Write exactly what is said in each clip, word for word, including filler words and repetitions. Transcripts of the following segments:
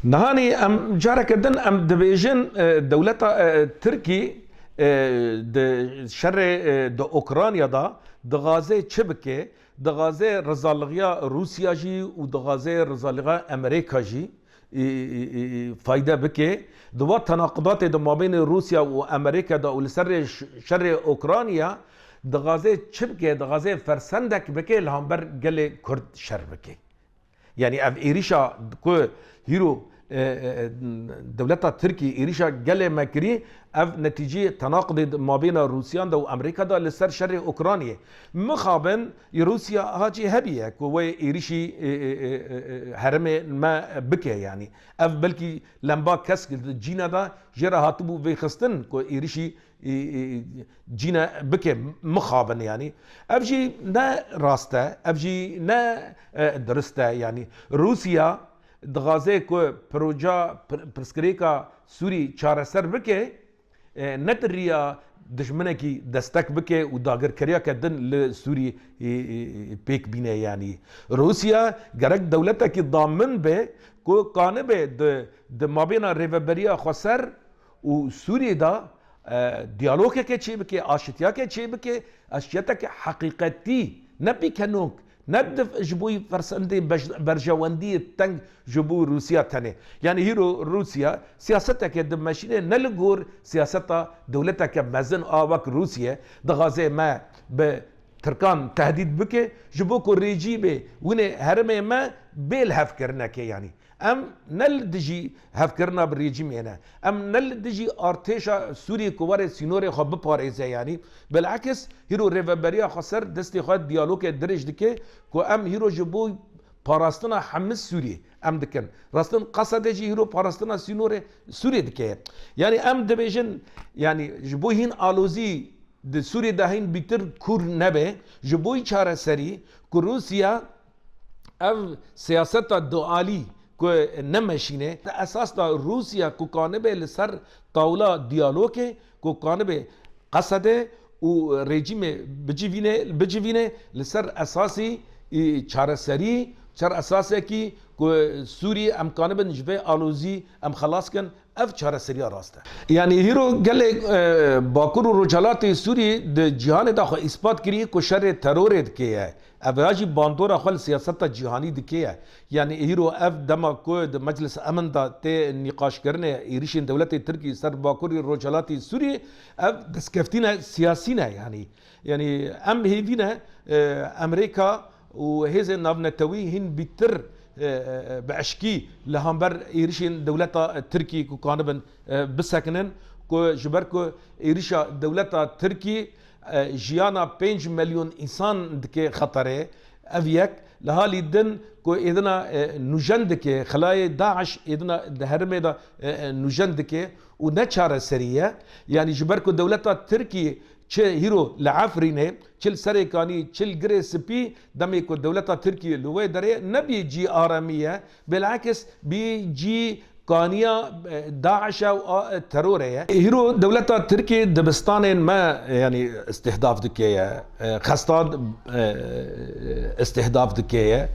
Nihanî em careke din em dibêjin, e, dewleta, e, Tirkî, e, di şerê, e, di Ukrayna de dixwaze çi bike? Dixwaze rizalixiya Rûsya jî û dixwaze rizalixiya Amerîka jî, e, e, e, fayde bike. Di va tenaqudatê di mabênê Rûsya û Amerîka de û li ser rê ş-, şerê Ukrayna dixwaze çi bike? Dixwaze fersendek bike li hember gelê Kurd şer bike. Yani ev êrîşa ku hîro, e, e, e, dewleta Tirkî êrîşa gelê me kirî, ev netîceyê tenaqidê di mabêna Rûsyan de û Amerîka de li ser şerê Ukraynayê. Mixabin, Rûsya ha jî hebiye ku wê êrîşî, e, e, e, e, e, herêmê me bike yani. Ev belkî lemba kesk di cîna de jê re hatibû vêxistin ku êrîşî e, e, cîne bike mixabin yani. Ev jî ne rast e, ev jî ne, e, dirist e yani. Rûsya dixwaze ku proja pir-, pirsgirêka Sûrî çareser bike, e, ne di riya dijminekî destek bike û dagirkeriyeke din li Sûrî, e, e, pêk bîne yani. Rûsya gerek dewletekî damin be ku kanibe di, di mabêna rêveberiya xweser û Sûriyê de e, diyalogeke çêbike, aşitiyake çêbike, aşitiyateke heqîqetî, ne pîkenok, ne di, ji bo fersendê bej-, berjewendiyê teng ji bo Rûsya tenê. Yani hîro Rûsya siyaseteke dimeşîne ne li gor siyaseta dewleteke mezin a wek Rûsye, dixwaze me bi Tirkan tehdît bike, ji bo ku rejîmê winê herêmê me bê li hevkirinekê yani. Em ne li dijî hevkirina bi rejîmê ne. Em ne li dijî artêşa Sûriyê ku were sînorê xwe biparêze yanî. Bilekis hîro rêveberiya xweser destê xwe diyalogê dirêj dike ku em hîro ji bo parastina hemî Sûriyê em dikin. Rastin Qesede jî hîro parastina sînorê Sûriyê dike. Yanî em dibêjin, yanî ji bo hîn alozî di Sûriyê de hîn bîtir kûr nebe, ji bo çareserî ku Rûsya ev siyaseta dualî ku nemeşîne, di esas de Rûsya ku kanibe li ser tawla diyalogê, ku kanibe Qesede û rejîmê bicivîne, bicivîne li ser esasî, e, çareserî, ser esasekî ku Sûrî em kanibin ji vê alozî em xelas kin, ev çareseriya rast e. Yanî hîro gelê, e, Bakur û Rojhelatê Sûrî di cîhanê de xwe îspat kirî ku şerê terorê dike ye. Ev ya jî bandora xwe li siyaseta cîhanî dike ye. Yanî hîro ev dema ku di Meclis Emin de tê nîqaşkirinê êrîşên dewletê Tirkî ser Bakurî Rojhelatê Sûrî, ev destkeftîne siyasî ne yanî. Yanî em hêvî ne, e, Amerîka û hêzên navnetewî hîn bîtir, e, e, bi eşkî li hember êrişên dewleta Tirkî ku kanibin, e, bisekinin, ku ji ber ku êrişa dewleta Tirkî, e, jiyana pênc milyon însan dike xeterê. Ev yek, li halî din ku êdina, e, nûjen dike, xilayê DAIŞ êdina di herêmê de, e, e, nûjen dike û ne çareserî ye. Yanî ji ber ku dewleta Tirkî çi hîro li Efrînê, çi li Serêkanî, çi li Girê Spî, demê ku dewleta Tirkî li wê derê nebî cî aremî ye, bilekis bî cî kaniya, e, DAIŞ e û a, e, terorê ye. Hîro dewleta Tirkî dibistanên me, e, yanî îstihdaf dike ye, e, xestan, e, îstihdaf dike ye.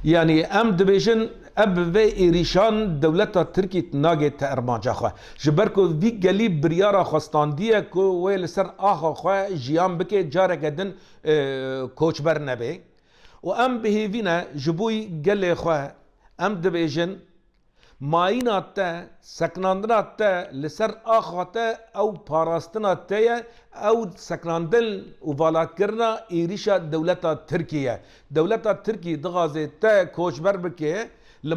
Yanî em dibêjin, ev bi vê êrîşan dewleta Tirkî nagê te armanca xwe. Ji ber ku vî gelî biryara xwe standiye ku wê li ser axa xwe jiyan bike, careke din, e, koçber nebe. Û em bi hêvî ne ji bo gelê xwe, em dibêjin, mayîna te, seknandina te li ser axa te ew parastina te ye, ew seknandin û valakirina êrîşa dewleta Tirkî ye. Dewleta Tirkî dixwaze te koçber bike, li